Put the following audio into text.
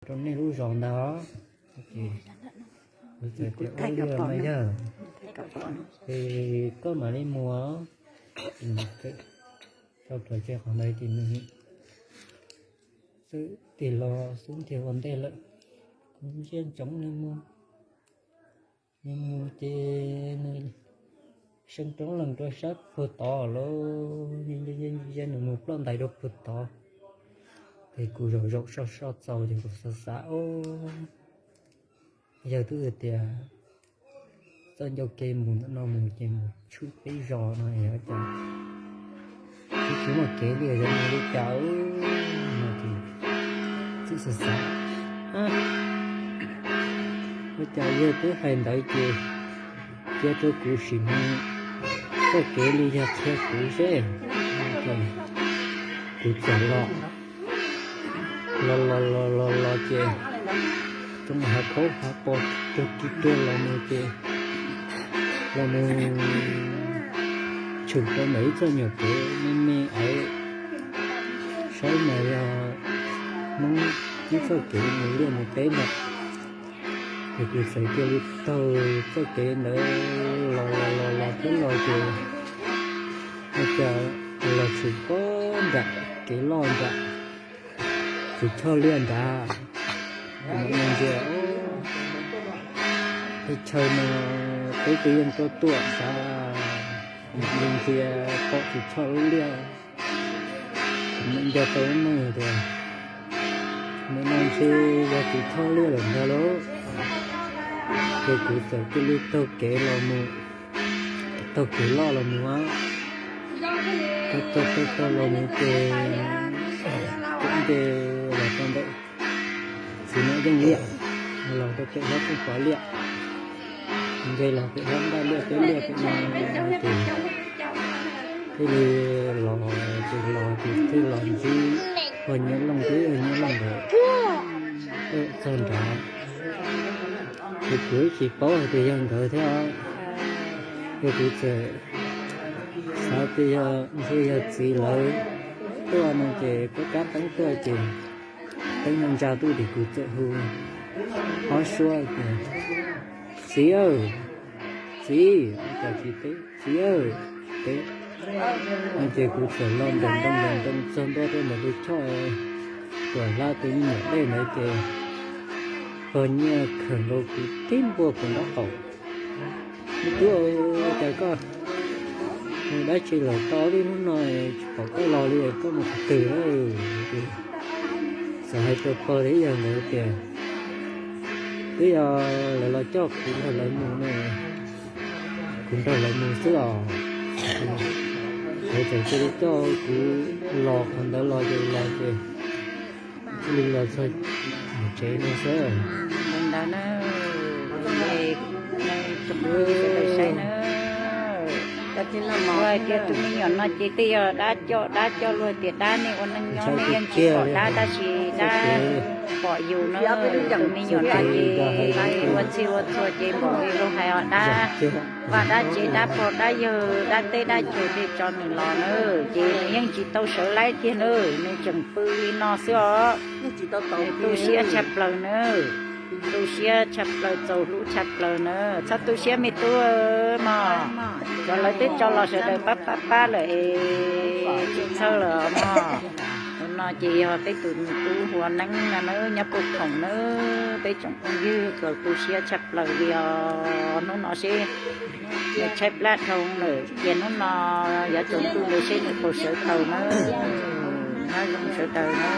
rau nej lub zos ntag. Kuv txawm tias ua li mas yog, es koj mam li mus, tso plhuav tseg qhov ntawd ces nws txawm tig los xub ntiag ua ntej lawm. Kuv ntsia ntsoov nws mus, nws mus ces nws seev roob lees rau sab puag tod lawm, nws mus ploj ntais rau puag tod. Ces kuv zaum zaum soj soj txaus ces kuv xav xav, o, yawg twb tias txoj ncauj ke mus ntawm no mus ces mus tshwm peb zos no, cas tsis muaj kev li, yog li cas no ces txawm xav xav, ua cas yawg twb hais ntawd ces cia rau kuv sim mus txoj kev li yawg qhia kuv seb. Kuv txawm los, los los los los los ces rau hav khaub hav pos rag kis rag los mus ces los mus tshwm rau ntawm ib txoj nyuam kev me me es saib mas yog Hmoob ib txoj kev mus liaj mus teb ntag. Ces kuv txawm cia li taug txoj kev ntawd los los los los twb los ces ua cas los tshwm pob nram kev loj nram tus choj liaj nrad. Ntsia, teb chaws no peb twb yeej tuaj tuaj xav, ntsia pom tus choj lub liaj, kuv mam nco tau lub neej tias nim no ntshe yog tus choj liaj lawm ntag lauj. Ces kuv txawm cia li taug kev los mus, taug kev loj los mus, taug taug taug taug los mus ces kuv nce los rau ntawm txiv Nom Yeej liaj, los rau pem hlob Txooj Pov liaj, nce los pem hlob Ntaj liaj teb liaj pem no ces thiaj li los ces los ces thiaj los ntsib pog Nyiaj Looj thiab yawg Nyiaj Looj ntawd txog nrad. Ces kuv tsis paub hais tias yog nkawd thiab, ces kuv txawm xav tias yog ntshe yog txiv lawv tuaj no ces kuv kab teeb tuaj ces teeb ntsa tuaj ces kuv txawm hu ob suab tias, txiv aw, txiv, cas tsis teb, txiv aw, tsis teb. Ces kuv txawm los nraum ntoo nraum ntoo txog ntua rau ntawm tus choj uas hlab tus me nyuam dej ntawd ces pog Nyiaj khawm nkaus kuv tib npuaj kuv nraub qaum. Me tub, cas koj mus dab tsi lawm tau tib hnub no tsis pom koj los li, koj mus qhov twg lawm? Txawm hais rau pog thiab yawg ntawd tias twb yog lawv los coj kuv nrog lawv mus no, kuv nrog lawv mus xwb os. Lawv txawm cia li coj kuv los qhov ntawd los ces los ces cia li los txog tsev no xwb. Ntawd na, tsoom phooj ywg sawv daws saib na, ua tias tus me nyuam no ces twb yog dab coj, dab coj luag tias dab nej ua neej nyob nej yeej tsis pom dab tab sis dab pom yus na. Tus me nyuam no ces ua txhij ua txhua ces npaum li luag hais os, dab vaj dab tsev dab pog dab yawg dab teb dab chaws tej tso nws los na, ces nws yeej tsis tau sawv laib kiag na, nws tseem pw li no xwb os. Nws tu siab tshaj plaws na, tu siab tshaj plaws, txaus hlub tshaj plaws na. Txhob tu siab me tub mog, cov lawv twb tso los sawv daws pab pab pab lawm es tsis txhawj lawm mog. Tus no ces yog peb tus me tub Hua Neeb no na, nyob puag khoom na, peb tsoom phooj ywg txaus tu siab tshaj plaws li os. Hnub no seb nws tshaib plab dhau lawm ces hnub no yuav tsaus ntuj ntawd seb nws puas sawv tau na. Nyob zoo sawv daws na.